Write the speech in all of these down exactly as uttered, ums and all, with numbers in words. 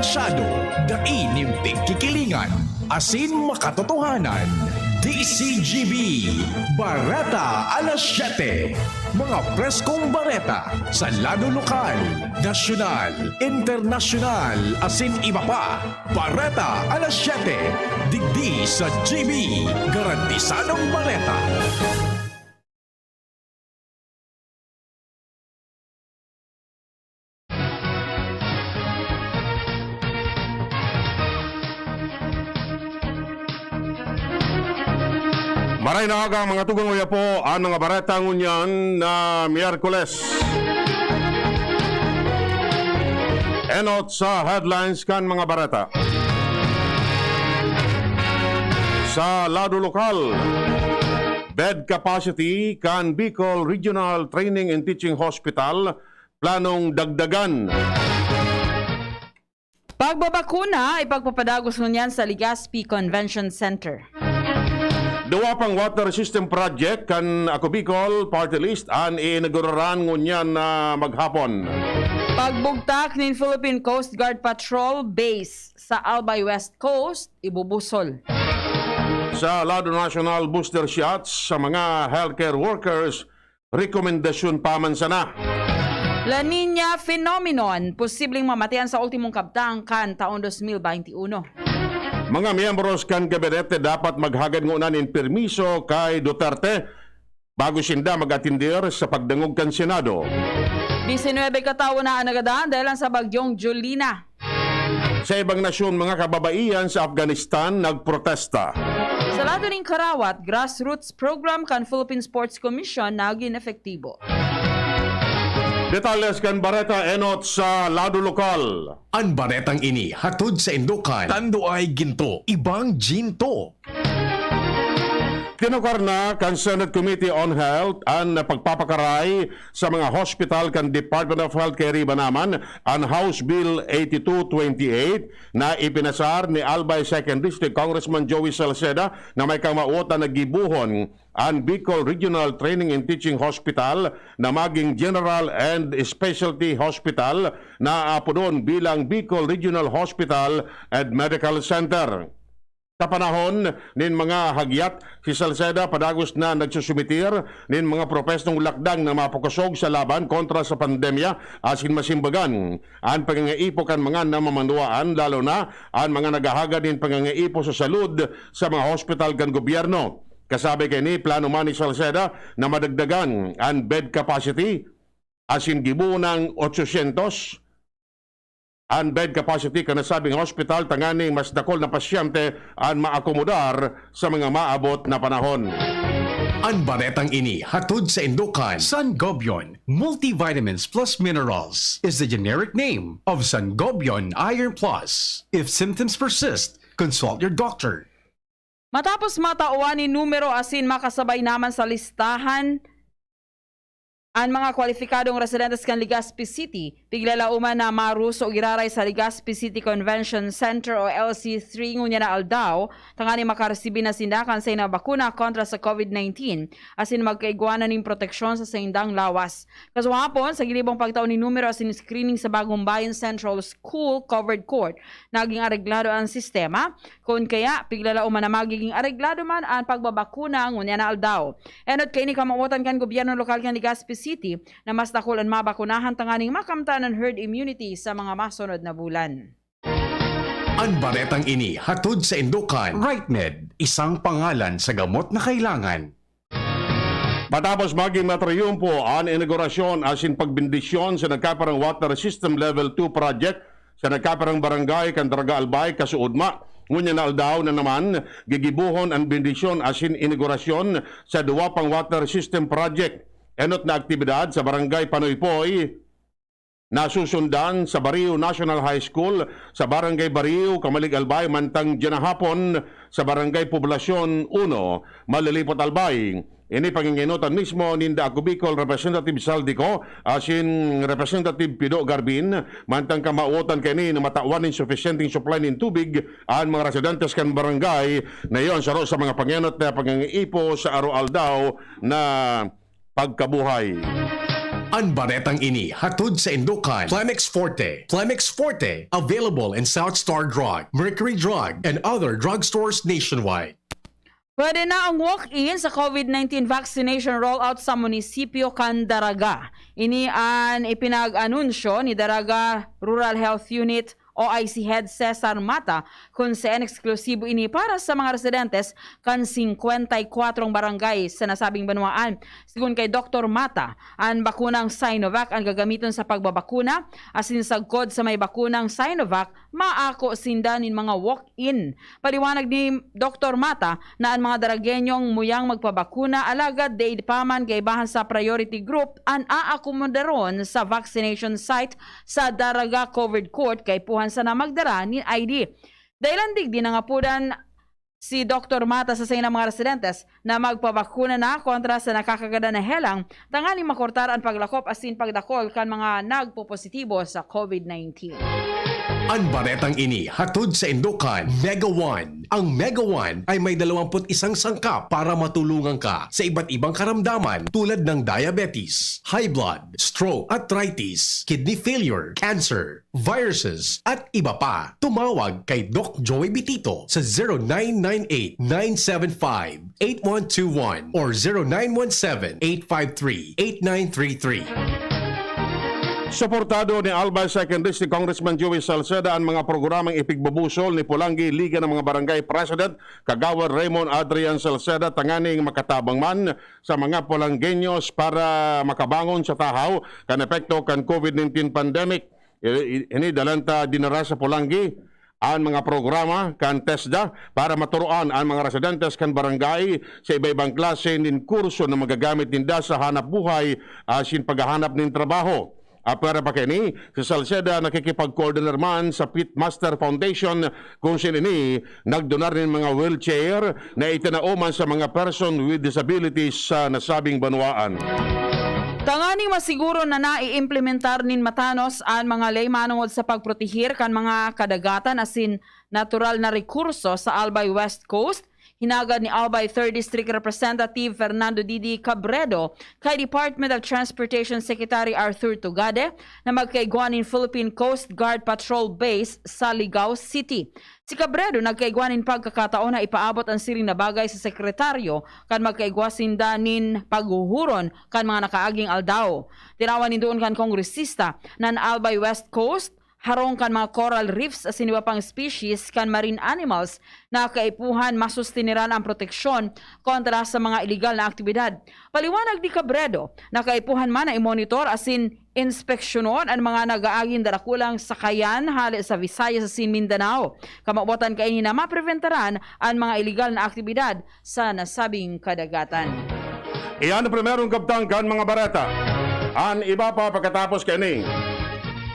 Masyado, dai nin pigkikilingan, asin makatotohanan. D C G B, Bareta alas siyete. Mga preskong bareta sa lado lokal, nasyonal, internasyonal, asin iba pa. Bareta alas siyete, digdi sa G B, garantisadong bareta. Maray na aga, mga tugang, uya po an mga bareta ngunyan na Miyerkules. Enot sa headlines kan mga bareta. Sa lado lokal, bed capacity kan Bicol Regional Training and Teaching Hospital planong dagdagan. Pagbabakuna, ipagpapadagos ngunyan sa Legazpi Convention Center. Duwa pang water system project kan Ako Bicol Party List an iinaguraran ngunyan na maghapon. Pagbugtak nin Philippine Coast Guard Patrol Base sa Albay West Coast, ibubusol. Sa lado national, booster shots sa mga healthcare workers, rekomendasyon pa man sana. La Niña phenomenon, posibleng mamatian sa ultimong kabtang kan taon dos mil bainti uno. Mga miyembros kan gabinete dapat maghagad ngona nin permiso kay Duterte bago sinda mag-atender sa pagdangog kan Senado. Disinwebe katawo na an nagadan dahel sa bagyong Jolina. Sa ibang nasyon, mga kababaihan sa Afghanistan nagprotesta. Sa lado nin karawat, grassroots program kan Philippine Sports Commission nagin epektibo. Detalles kan bareta enot sa lado lokal. An baretang ini hatod sa indokan. Tanduay ginto, ibang ginto. Tinukar na kan Senate Committee on Health an pagpapakaray sa mga hospital kan Department of Health kay riba naman an House Bill eighty-two twenty-eight na ipinasar ni Albay Second District Congressman Joey Salceda na may kamawotan na gibohon an Bicol Regional Training and Teaching Hospital na maging General and Specialty Hospital na aapodon bilang Bicol Regional Hospital and Medical Center. Sa panahon nin mga hagyat, si Salceda padagos na nagsusumitir nin mga propesnong lakdang na mapakosog sa laban kontra sa pandemya asin masimbagan an pangangaipo kan mga namamanwaan, lalo na an mga naghahagad nin pangangaipo sa salud sa mga hospital kan gobyerno. Kasabi kaini, plano man ni Salceda na madagdagan an bed capacity asin gibo nang otsosyentos an bed capacity kan nasabing hospital tanganing mas dakul na pasyente an maakomodar sa mga maabot na panahon. An baretang ini hatod sa indokan. Sangobion Multivitamins Plus Minerals is the generic name of Sangobion Iron Plus. If symptoms persist, consult your doctor. Matapos matawan nin numero asin makasabay naman sa listahan an mga kwalifikadong residentes kan Legazpi City, piglalauman na maruso giraray sa Legazpi City Convention Center o L C three ngunyan na aldaw, tanganing makaresibi na sinda kan saindang bakuna kontra sa COVID nineteen, asin magkaigwa na nin proteksyon sa saindang lawas. Kasuhapon, sa ginibong pagtao nin numero asin screening sa Bagong Bayan Central School Covered Court, naging areglado an sistema. Kun kaya, piglalauman na magiging areglado man an pagbabakuna ngunyan na aldaw. Enot kaini, kamawotan kan gobyerno lokal kan Legazpi City na mas dakul an mabakunahan tanganing makamtan an herd immunity sa mga masunod na bulan. An baretang ini hatod sa indokan. Rightmed, isang pangalan sa gamot na kailangan. Matapos maging matriyumpo an inaugurasyon asin pagbendisyon sa nagkaparang Water System Level two Project sa nagkaparang barangay kan Daraga Albay, kasuodma, ngunyan na aldaw na naman, gigibohon an bendisyon asin inaugurasyon sa duwa pang water system project. Enot na aktibidad sa Barangay Panoypoy, nasusundan sa Barrio National High School, sa Barangay Barrio, Camalig Albay, mantang diyan na hapon sa Barangay Poblacion uno, Malilipot Albay. Ini pangingenotan mismo ninda Ako Bicol Representative Saldico asin Representative Pido Garbin, mantang kamawotan kaini na matawan nin sufisyenteng supply nin tubig an mga residentes kan barangay na iyon. Saro sa mga pangenot na pangangaipo sa aroaldaw na pagkabuhay. An baretang ini hatod sa Indokan, Plemex Forte. Plemex Forte, available in South Star Drug, Mercury Drug, and other drugstores nationwide. Pwede na ang walk-in sa COVID nineteen vaccination rollout sa munisipyo kan Daraga. Ini an ipinag-anunsyo ni Daraga Rural Health Unit O I C Head Cesar Mata, kun saan eksklusibo ini para sa mga residentes kan singkwenta y kwatro barangay sa nasabing banwaan. Sigon kay Doktor Mata, an bakunang Sinovac an gagamiton sa pagbabakuna, asin sagkod sa may bakunang Sinovac, maako sinda nin mga walk-in. Paliwanag ni Doktor Mata na an mga Daragenyong muyang magpabakuna, alagad dai pa man kaibahan sa priority group an aakomodaron sa vaccination site sa Daraga Covered Court, kaipuhan sana magdara nin I D. Dahilan digdi nangapodan si Doktor Mata sa saindang mga residentes na magpabakuna na kontra sa nakakagadan na helang, tanganing makortar an paglakop asin pagdakol kan mga nagpopositibo sa COVID nineteen. An baretang ini hatod sa Indokan, Mega One. Ang Mega One ay may dalawampu't isang sangkap para matulungan ka sa iba't ibang karamdaman tulad ng diabetes, high blood, stroke, arthritis, kidney failure, cancer, viruses, at iba pa. Tumawag kay Doc Joey Bitito sa zero nine nine eight, nine seven five, eight one two one or zero nine one seven, eight five three, eight nine three three. Suportado ni Albay Second District Congressman Joey Salceda an mga programang ipigbubusol ni Polangui Liga ng mga Barangay President Kagawad Raymond Adrian Salceda tanganing makatabang man sa mga Polanggueños para makabangon sa tahaw kan epekto kan COVID nineteen pandemic. I-, i-, ini dalan ta dinara sa Polangui an mga programa kan TESDA para maturuan an mga residentes kan barangay sa iba-ibang klase nin kurso na magagamit ninda sa hanap buhay asin paghahanap nin trabaho. Apwera pa kaini, si Salceda nakikipag-coordinate man sa Pitmaster Foundation, kung saan ini nagdonar nin mga wheelchair na itinao man sa mga person with disabilities sa nasabing banwaan. Tanganing masiguro na naiimplementar nin matanos an mga ley manongod sa pagprotehir kan mga kadagatan asin natural na rekurso sa Albay West Coast, hinagad ni Albay Third District Representative Fernando Didi Cabredo kay Department of Transportation Secretary Arthur Tugade na magkaigwa nin Philippine Coast Guard Patrol Base sa Ligao City. Si Cabredo nagkaigwa nin pagkakataon na ipaabot an siring na bagay sa sekretaryo kan magkaigwa sinda nin paghuhuron kan mga nakaaging aldaw. Tinawan nin duon kan kongresista na an Albay West Coast harong kan mga coral reefs asin iba pang species kan marine animals na kaipuhan masustiniran ang proteksyon kontra sa mga iligal na aktibidad. Paliwanag ni Cabredo na kaipuhan man na i-monitor asin inspeksyonon an mga nag-aaging darakulang sakayan hale sa Visayas asin Mindanao. Kamawotan kaini na mapreventaran an mga iligal na aktibidad sa nasabing kadagatan. Iyan ang primerong kabtang kan mga bareta. An iba pa pagkatapos kaini.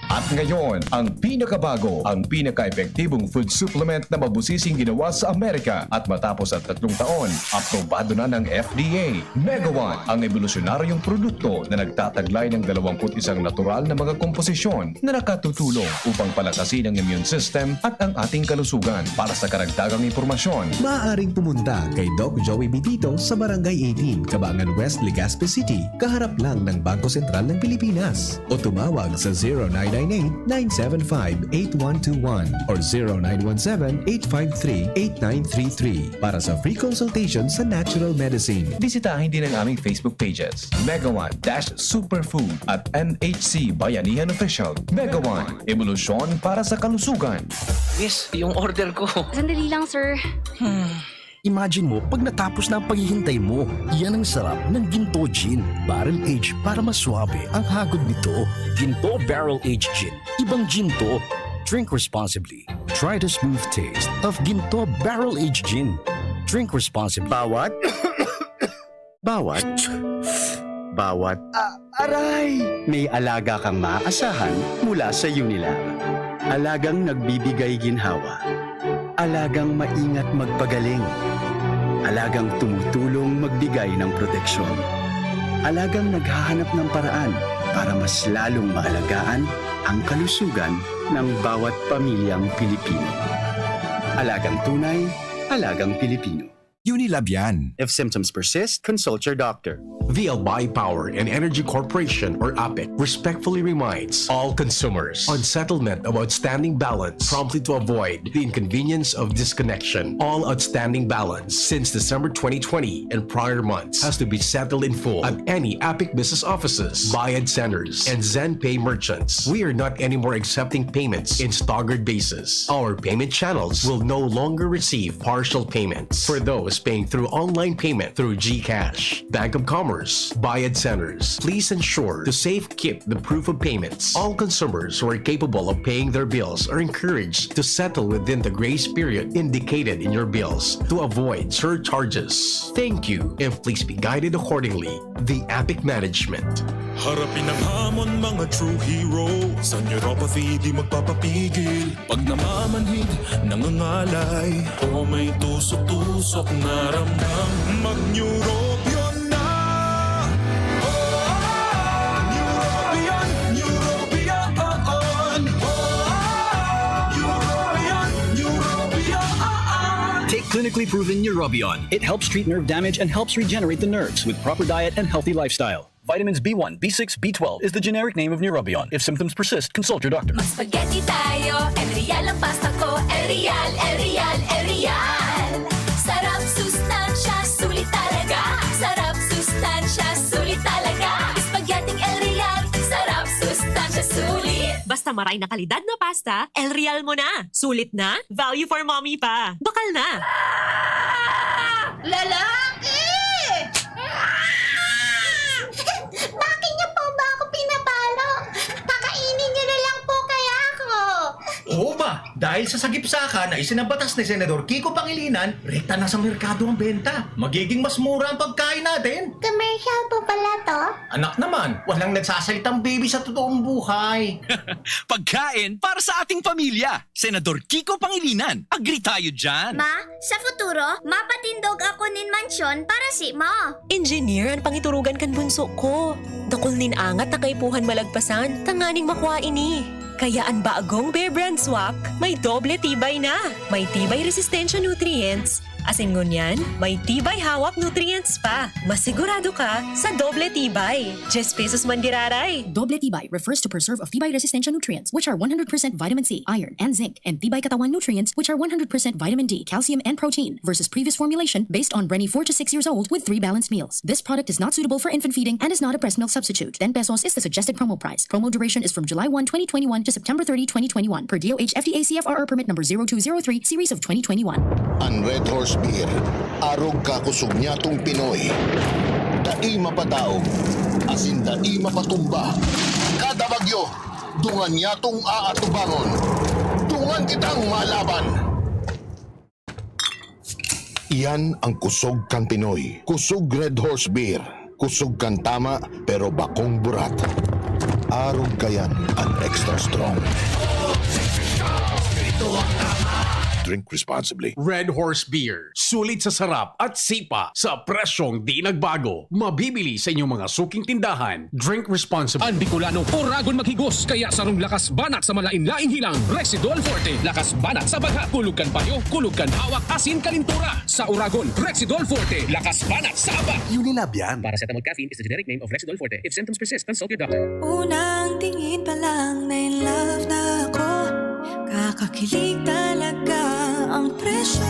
At ngayon, ang pinakabago, ang pinaka-epektibong food supplement na mabusising ginawa sa Amerika. At matapos ang tatlong taon, aprobado na ng F D A. Mega One, ang ebolusyonaryong produkto na nagtataglay ng dalawampu't isang natural na mga komposisyon na nakatutulong upang palakasin ang immune system at ang ating kalusugan. Para sa karagdagang impormasyon, maaaring pumunta kay Doc Joey Bitito sa Barangay eighteen, Cabangan West, Legazpi City, kaharap lang ng Bangko Sentral ng Pilipinas. O tumawag sa zero nine nine eight, nine seven five, eight one two one or zero nine one seven, eight five three, eight nine three three para sa free consultation sa natural medicine. Bisitahin din ang aming Facebook pages, Mega One dash Superfood at M H C Bayanihan Official. Mega One, ebolusyon para sa kalusugan. Miss, yung order ko. Sandali lang, sir. Imagine mo, pag natapos na ang paghihintay mo, yan ang sarap ng Ginto Gin. Barrel Age para mas suabe ang hagod nito. Ginto Barrel Age Gin. Ibang Ginto. Drink responsibly. Try the smooth taste of Ginto Barrel Age Gin. Drink responsibly. Bawat, bawat, bawat. Ah, aray! May alaga kang maaasahan mula sa Unilag. Alagang nagbibigay ginhawa. Alagang maingat magpagaling. Alagang tumutulong magbigay ng proteksyon. Alagang naghahanap ng paraan para mas lalong maalagaan ang kalusugan ng bawat pamilyang Pilipino. Alagang tunay, alagang Pilipino. Labian. If symptoms persist, consult your doctor. The Albay Power and Energy Corporation, or APEC, respectfully reminds all consumers on settlement of outstanding balance promptly to avoid the inconvenience of disconnection. All outstanding balance since December twenty twenty and prior months has to be settled in full at any APEC business offices, Bayad Centers, and ZenPay merchants. We are not anymore accepting payments in staggered basis. Our payment channels will no longer receive partial payments. For those paying through online payment through GCash, Bank of Commerce, Bayad Centers, please ensure to safekeep the proof of payments. All consumers who are capable of paying their bills are encouraged to settle within the grace period indicated in your bills to avoid surcharges. Thank you, and please be guided accordingly. The APEC Management. Harapin ang hamon, mga true hero. Sa neuropathy, di magpapapigil. Pag namamanhid, nangangalay, o may tusok-tusok na ramdam, mag-Neurobion na! Oh, Neurobion, Neurobion, oh, oh. Neurobion, Neurobion, oh, oh. Take clinically proven Neurobion. It helps treat nerve damage and helps regenerate the nerves with proper diet and healthy lifestyle. Vitamins B one, B six, B twelve is the generic name of Neurobion. If symptoms persist, consult your doctor. Mag-spaghetti tayo, El Real ang pasta ko. El Real, El Real, El Real. Sarap, sustansya, sulit talaga. Sarap, sustansya, sulit talaga. Spaghetti El Real, sarap, sustansya, sulit. Basta maray na kalidad na pasta, El Real mo na. Sulit na, value for mommy pa. Bakal na! Lalaki! Bakit niyo po ba ako pinapalo? Pakainin niyo na lang po kaya ako. Oo ba? Dahil sa sagipsaka na isinabatas ni Senador Kiko Pangilinan, rekta na sa merkado ang benta. Magiging mas mura ang pagkain natin. Commercial po pala to? Anak naman, walang nagsasalitang baby sa totoong buhay. Pagkain para sa ating pamilya. Senador Kiko Pangilinan, agree tayo dyan. Ma, sa futuro, mapatindog ako nin mansyon para si Ma. Engineer an pangiturugan kan bunso ko. Dakul nin angat na kaipuhan malagpasan, tanganing makua ini. Kaya an bagong Bear Brand Swak, may doble tibay na. May tibay resistensya nutrients, asin ngunyan, may tibay hawak nutrients pa. Masigurado ka sa doble tibay. Diyes pesos man giraray. Doble tibay refers to preserve of tibay resistensya nutrients, which are one hundred percent vitamin C, iron, and zinc, and tibay katawan nutrients, which are one hundred percent vitamin D, calcium, and protein, versus previous formulation based on Brenny four to six years old with three balanced meals. This product is not suitable for infant feeding and is not a breast milk substitute. Ten pesos is the suggested promo price. Promo duration is from July one, twenty twenty-one to September thirty, twenty twenty-one, per D O H F D A C F R R permit number zero two zero three, series of twenty twenty-one. An Red Horse Beer, arog ka kusog nyatong Pinoy. Dai mapadaog, asin dai mapatumba. Kada bagyo, dungan nyatong aatubangon. Dungan kitang malaban. Iyan ang kusog kan Pinoy. Kusog Red Horse Beer. Kusog kan tama, pero bakong burat. Arog kayan an extra strong. Drink responsibly. Red Horse Beer. Sulit sa sarap at sipa sa presyong di nagbago. Mabibili sa inyong mga suking tindahan. Drink responsibly. An Bicolano, oragon maghigos, kaya sarong lakas banat sa malain-laing hilang, Rexidol Forte. Lakas banat sa bagha, kulog kan payo, kulog kan hawak, asin kalintura. Sa oragon, Rexidol Forte. Lakas banat sa aba. Unilab yan. Paracetamol caffeine is the generic name of Rexidol Forte. If symptoms persist, consult your doctor. Unang tingin pa lang, na in love na ako. Kakakilig talaga ang presyo.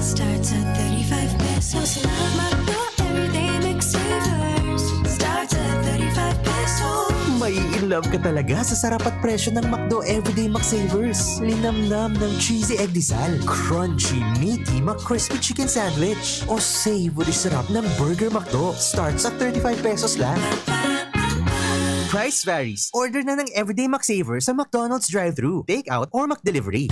Starts at thirty-five pesos lang. McDo Everyday McSavers. Starts at thirty-five pesos. Mai-in love ka talaga sa sarap at presyo ng McDo Everyday McSavers. Linamnam ng cheesy egg disal, crunchy, meaty McCrispy Chicken Sandwich, o savory sarap ng Burger McDo. Starts at thirty-five pesos lang. Price varies. Order na ng Everyday McSaver sa McDonald's drive-thru, take-out, or McDelivery.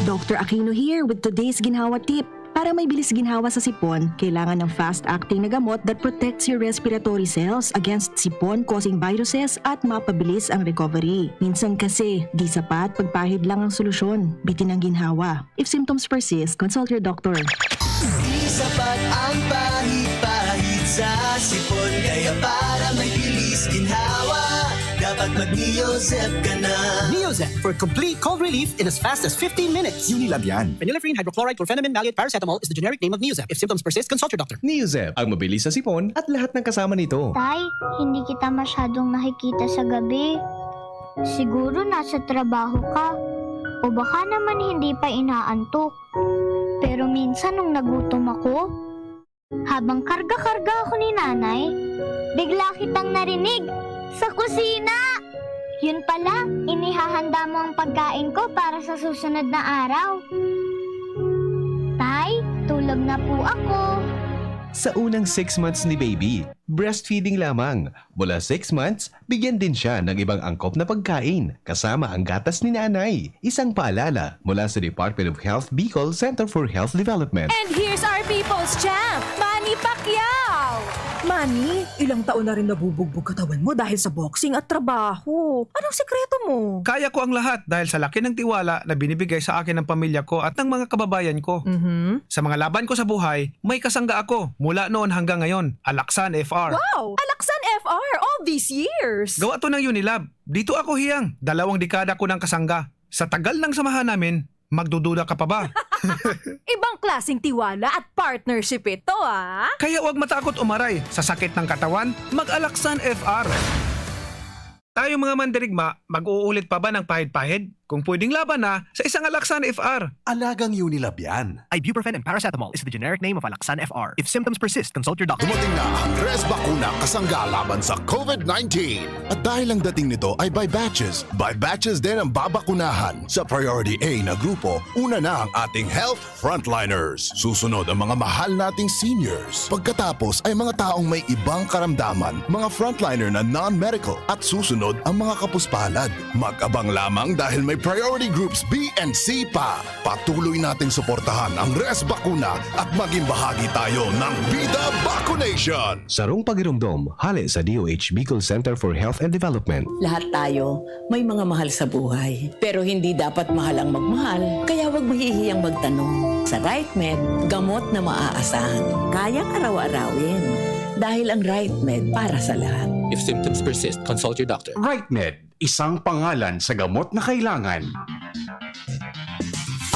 Doctor Aquino here with today's ginhawa tip. Para may bilis ginhawa sa sipon, kailangan ng fast-acting na gamot that protects your respiratory cells against sipon-causing viruses at mapabilis ang recovery. Minsan kasi, di sapat pagpahid lang ang solusyon. Bitin ang ginhawa. If symptoms persist, consult your doctor. Di sapat ang pahid-pahid sa sipon, kaya para may bilis ginhawa, dapat Mag-Neozep ka na. Neozep for complete cold relief in as fast as fifteen minutes. Unilab yan. Phenylephrine hydrochloride chlorphenamine maleate paracetamol is the generic name of Neozep. If symptoms persist, consult your doctor. Neozep, ang mabilis na sipon at lahat ng kasama nito. Tay, hindi kita masyadong nakikita sa gabi. Siguro nasa trabaho ka. O baka naman hindi pa inaantok. Pero minsan nung nagutom ako, habang karga-karga ako ni nanay, bigla kitang narinig sa kusina! Yun pala, inihahanda mo ang pagkain ko para sa susunod na araw. Tay, tulog na po ako. Sa unang six months ni baby, breastfeeding lamang. Mula six months, bigyan din siya ng ibang angkop na pagkain, kasama ang gatas ni nanay. Isang paalala mula sa Department of Health Bicol Center for Health Development. And here's our people's champ, Manny Pacquiao! Manny, ilang taon na rin nabubugbog katawan mo dahil sa boxing at trabaho. Anong sikreto mo? Kaya ko ang lahat dahil sa laki ng tiwala na binibigay sa akin ng pamilya ko at ng mga kababayan ko. Mhm. Sa mga laban ko sa buhay, may kasangga ako mula noon hanggang ngayon, Alaksan F R. Wow! Alaksan F R all these years! Gawa to ng Unilab. Dito ako hiyang, dalawang dekada ko ng kasangga. Sa tagal ng samahan namin, magdududa ka pa ba? Ibang klaseng tiwala at partnership ito, ah! Kaya huwag matakot umaray sa sakit ng katawan, mag-Alaksan F R. Tayo mga mandirigma, mag-uulit pa ba ng pahid-pahid? Kung pwedeng laban na, sa isang Alaksan F R. Alagang Unilab yan. Ibuprofen and paracetamol is the generic name of Alaxan F R. If symptoms persist, consult your doctor. Dumating na ang Res Bakuna kasangga laban sa COVID nineteen. At dahil ang dating nito ay by batches, by batches din ang babakunahan. Sa Priority A na grupo, una na ang ating health frontliners. Susunod ang mga mahal nating seniors. Pagkatapos ay mga taong may ibang karamdaman, mga frontliner na non-medical. At susunod ang mga kapuspalad. Mag-abang lamang dahil may priority groups B and C pa. Patuloy nating suportahan ang Res Bakuna at maging bahagi tayo ng Bida Vacunation! Sarong pagiromdom, hale sa D O H Bicol Center for Health and Development. Lahat tayo may mga mahal sa buhay. Pero hindi dapat mahal ang magmahal, kaya huwag mahihiyang magtanong. Sa RightMed, gamot na maaasahan. Kayang araw-arawin. Dahil ang RightMed para sa lahat. If symptoms persist, consult your doctor. RightMed, isang pangalan sa gamot na kailangan.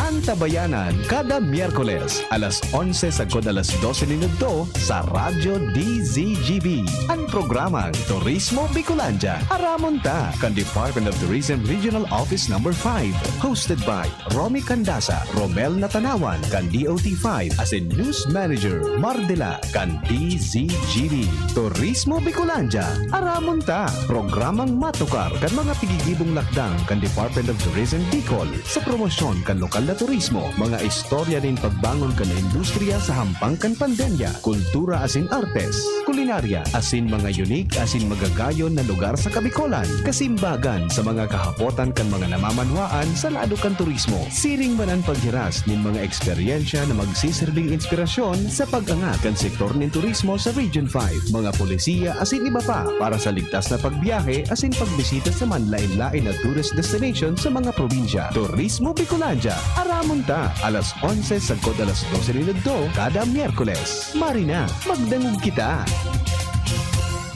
Antabayanan kada Miyerkules, alas onse sagkod alas dose nin udto sa Radyo D Z G B. An programang Turismo Bicolandia, aramon ta kan Department of Tourism Regional Office Number five, hosted by Romy Candasa, Romel Natanawan kan D O T five, asin News Manager Mardela kan D Z G B. Turismo Bicolandia, aramon ta! Programang matukar kan mga tigigibong lakdang kan Department of Tourism Bicol sa promosyon kan lokal na turismo, mga istorya nin pagbangon kan industriya sa hampang kan pandemya, kultura asin artes, kulinarya, asin mga unique asin magagayon na lugar sa Kabicolan, kasimbagan sa mga kahapotan kan mga namamanwaan sa lado kan turismo. Siring man an paghiras nin mga eksperyensya na magsiserbing inspirasyon sa pag-angat kan sektor nin turismo sa Region five, mga polisiya asin iba pa para sa ligtas na pagbiyahe asin pagbisita sa manlaen-laen na tourist destination sa mga probinsya. Turismo Bicolandia, aramon ta, alas onse sagkod alas dose nin udto kada Miyerkules. Mari na, magdangog kita!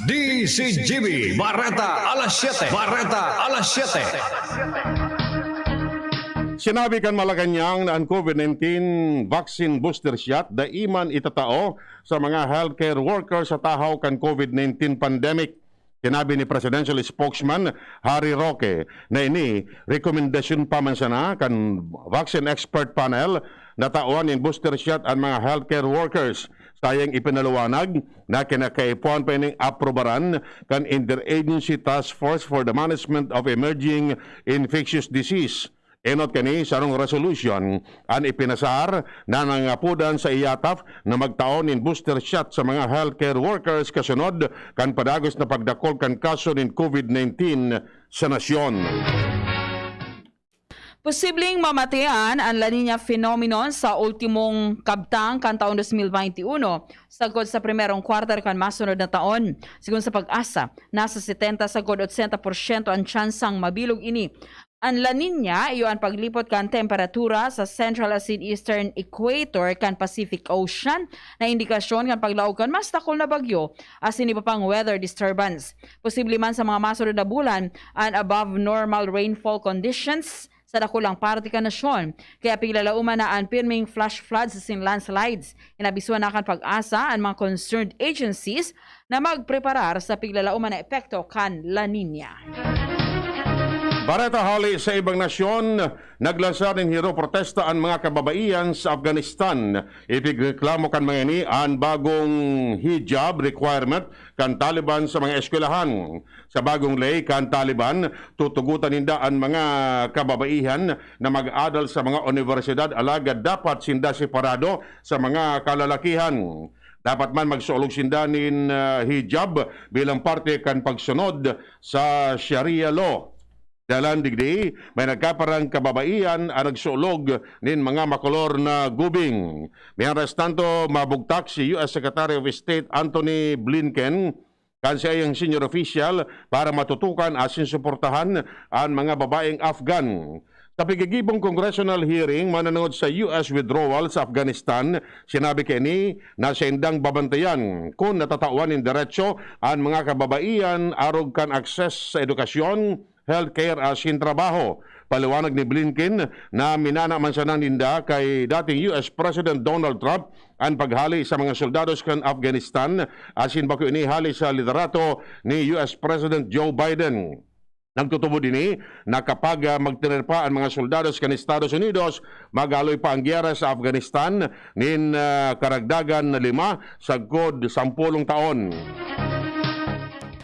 D Z G B, Bareta alas siyete. Bareta alas siyete. Sinabi kan Malacañang na an COVID nineteen vaccine booster shot dai man itatao sa mga healthcare workers sa tahaw kan COVID nineteen pandemic. Sinabi ni Presidential Spokesman Harry Roque na ini rekomendasyon pa man sana kan Vaccine Expert Panel na tawan nin booster shot an mga healthcare workers. Sayang ipinaluwanag na kinakaipuhan pa ining aprobaran kan Interagency Task Force for the Management of Emerging Infectious Disease. Enot kani sarong resolution an ipinasar na nangapodan sa IATF na magtao nin booster shot sa mga healthcare workers kasunod kan padagos na pagdakul kan kaso nin COVID nineteen sa nasyon. Posibleng mamatian an La Niña phenomenon sa ultimong kabtang kan taong dos mil baynte uno, sagkod sa primerong kwarter kan masunod na taon. Sigon sa PAGASA, nasa setenta sagkod otsenta porsyento an tsansang mabilog ini. An La Niña iyo an paglipot kan temperatura sa Central asin Eastern Equator kan Pacific Ocean na indikasyon kan paglaog kan mas dakul na bagyo asin iba pang weather disturbance. Posible man sa mga masunod na bulan an above normal rainfall conditions sa dakulang parte kan nasyon, kaya piglalaoman na an pirming flash floods asin landslides. Inabisuhan na kan PAGASA an mga concerned agencies na magpreparar sa piglalaoman na epekto kan La Niña. Bareta hali sa ibang nasyon, naglansar nin hiro protesta an mga kababaihan sa Afghanistan. Ipigreklamo kan mga ini an bagong hijab requirement kan Taliban sa mga eskwelahan. Sa bagong ley kan Taliban, tutugotan ninda an mga kababaihan na mag-adal sa mga unibersidad, alagad dapat sinda separado sa mga kalalakihan. Dapat man magsuolog sinda nin, ah, hijab bilang parte kan pagsunod sa Sharia law. Dalan digdi, may nagkaparang kababaihan an nagsuolog nin mga makolor na gubing. Mientras tanto, mabugtak si U S Secretary of State Antony Blinken kan saiyang senior official para matutukan asin suportahan an mga babaeng Afghan. Sa pigigibong congressional hearing mananangod sa U S withdrawal sa Afghanistan, sinabi kaini na saindang babantayan kun natatawan nin derecho an mga kababaihan arog kan akses sa edukasyon, healthcare asin trabaho. Paliwanag ni Blinken na minana man sana ninda kay dating U S President Donald Trump an paghali sa mga soldados kan Afghanistan asin bako ini hali sa liderato ni U S President Joe Biden. Nagtutubod ini na kapag, ah, magtener pa an mga soldados kan Estados Unidos, mag-aaloy pa an giyera sa Afghanistan nin, ah, karagdagan na lima sagkod sampolong taon.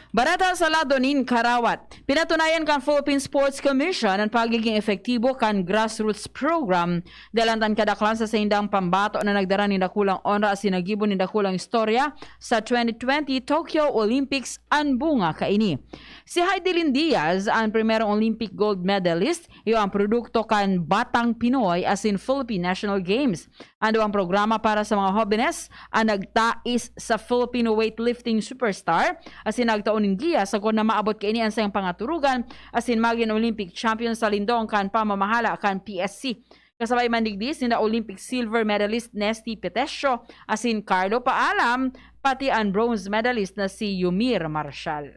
Bareta sa lado nin karawat. Pinatunayan kan Philippine Sports Commission an pagiging epektibo kan grassroots program, dalan kan kadaklan sa saindang pambato na nagdara nin dakulang onra asin naggibo nin dakulang istorya sa twenty twenty Tokyo Olympics. An bunga kaini. Si Heidelin Diaz, an primerong Olympic gold medalist, iyo an produkto kan Batang Pinoy asin Philippine National Games. An duwang programa para sa mga hobenes an nagtais sa Filipino weightlifting superstar asin nagtao nin giya sagkod na maabot kaini an saiyang pangaturugan asin magin Olympic champion sa lindong kan pamamahala kan P S C. Kasabay man digdi sina Olympic silver medalist Nesty Petesio asin Carlo Paalam, pati an bronze medalist na si Yumir Marshal.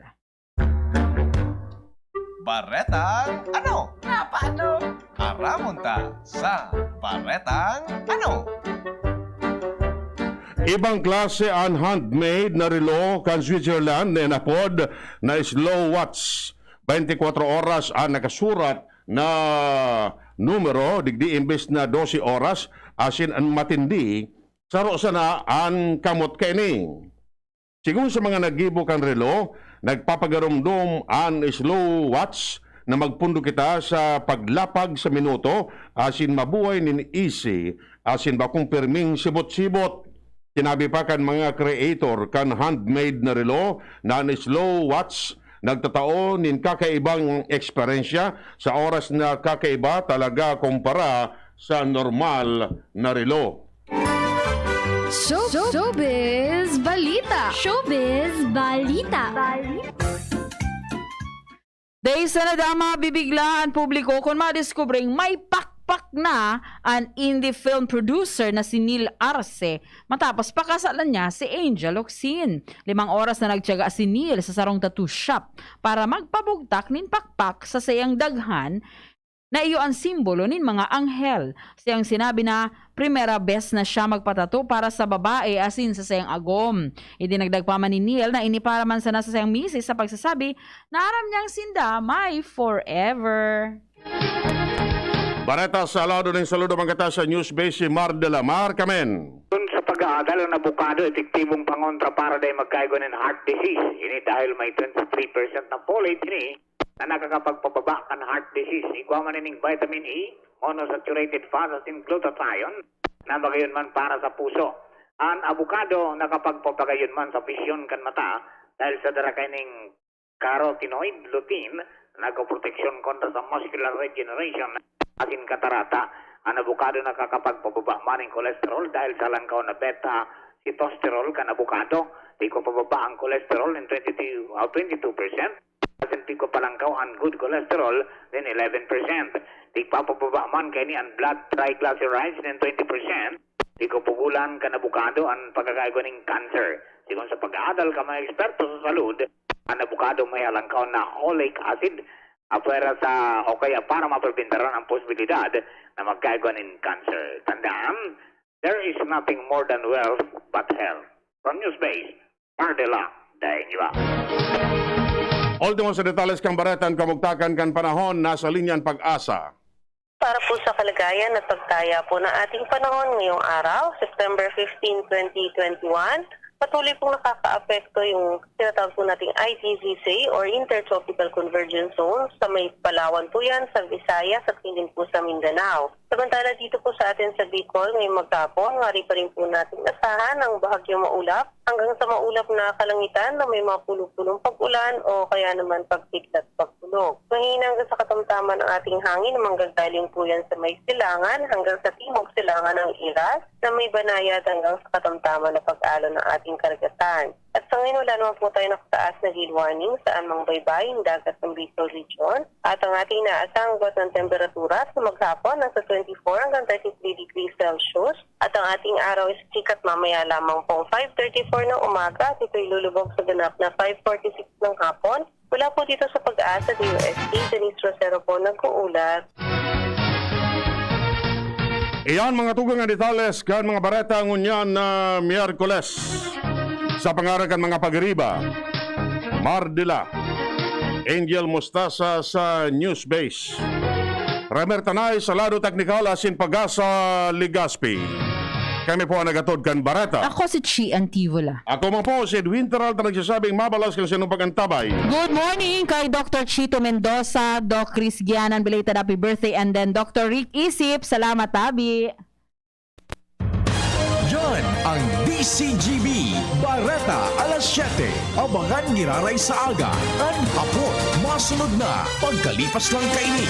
Baretang ano? Nga paano? Aramon ta sa Baretang ano? Ibang klase an handmade na relo kan Switzerland na inapod na slow watch. Twenty-four oras an nakasurat na numero, digdi imbes na dose oras, asin an matindi, saro sana an kamot kaini. Sigon sa mga naggibo kan relo, nagpapagaromdom an slow watch na magpundo kita sa paglapag sa minuto asin mabuhay nin easy asin bakong pirming sibot-sibot. Sinabi pa kan mga creator kan handmade na relo na an slow watch nagtatao nin kakaibang eksperyensya sa oras na kakaiba talaga kumpara sa normal na relo. Show, showbiz balita. Showbiz balita. Dai sana dama bibigla an publiko kun madiskubreng may pakpak na an indie film producer na si Neil Arce matapos pakasalan niya si Angel Locsin. Limang oras na nagtiyaga si Neil sa sarong tattoo shop para magpabugtak nin pakpak sa saiyang daghan na iyo an simbolo nin mga anghel. Siyang sinabi na primera bes na siya magpatato para sa babae asin sa saiyang agom. Idinagdag pa man ni Neil na ini para man sana sa saiyang misis sa pagsasabi na aram niyang sinda may forever. Bareta sa lado nin saludo man kita sa News Base si Mar de la Mar Kamen. Kun sa pag-aadal, ang abukado epektibong pangontra para dai magkaigwa nin heart disease. Ini dahil may twenty-three percent na folate ini na nakakapagpababa kan heart disease. Igwa man ining vitamin E, monosaturated fat asin glutathione na magayon man para sa puso. An abukado nakapagpapagayon man sa bisyon kan mata dahil sa dara kaining carotenoid lutein na nagpoproteksyon kontra sa macular degeneration asin katarata. An abukado nakakapagpababa man nin cholesterol dahil sa langkaw na beta sitosterol kan abukado. Igwa pababa an cholesterol nin twenty-two, ah, twenty-two percent. Percent pigpapalangkaw an good cholesterol, nin eleven percent. Tigpapababa man kaini an blood triglycerides, nin twenty percent. Tigpapugulan kan abokado an pagkakaigwa nin cancer. Sigon sa pag-aadal kan mga eksperto sa salud, an abokado may halangkaw na oleic acid, apwera sa, o kaya para maperbentaran ang posibilidad na magkaigwa nin cancer. Tandaan, there is nothing more than wealth but health. From Newsbase, Mardela, Daing Iba. Ultimo sa detalles kan bareta, an kamugtakan kan panahon, nasa linya an Pag-asa. Para po sa kalagayan at pagtaya po ng ating panahon ngayong araw, September fifteen, twenty twenty-one, patuloy pong nakakaapekto yung tinatawag po nating I T Z C or Intertropical Convergence Zone. Sa may Palawan po yan, sa Visayas at din po sa Mindanao. Samantala dito po sa atin sa Bicol, ngayong maghapon, maaari pa rin po natin asahan ang bahagyong maulap hanggang sa maulap na kalangitan na may mga pulo-pulong pag-ulan o kaya naman pagkidlat pagkulog. Mahina hanggang sa katamtaman ang ating hangin na manggagaling po yan sa may silangan hanggang sa timog silangan ng Iras na may banayad hanggang sa katamtaman na pag-alon ng ating karagatan. At sa ngayon, wala naman po tayo nakataas na gale warning sa anumang baybayin dagat ng Bicol Region. At ang ating inaasahang ugat ng temperatura sa maghapon nasa twenty-four hanggang thirty-three degrees Celsius. At ang ating araw ay sikat mamaya lamang pong five thirty-four ng umaga at ito'y lulubog sa ganap na five forty-six ng hapon. Mula po dito sa Pag-asa D O S T, Denise Rosero po nag-uulat. Iyan mga tugang na detalles kan mga bareta ngunyan na Miyerkules. Sa pangaran kan mga pagiriba, Mardila, Angel Mostasa sa Newsbase, Remer Tanay sa lado teknikal asin Pag-asa Legaspi. Kami po ang nagatod kan bareta. Ako si Chi Antivola. Ako man po si Edwin Peralta, nagsasabing mabalos kan sinong pag-antabay. Good morning kay Doctor Chito Mendoza, Doc Chris Gianan, belated happy birthday, and then Doctor Rick Isip, salamat, tabi. Yan ang D C G B, Bareta, alas siyete. Abangan giraray sa aga, an hapon, masunod na, pagkalipas lang kaini.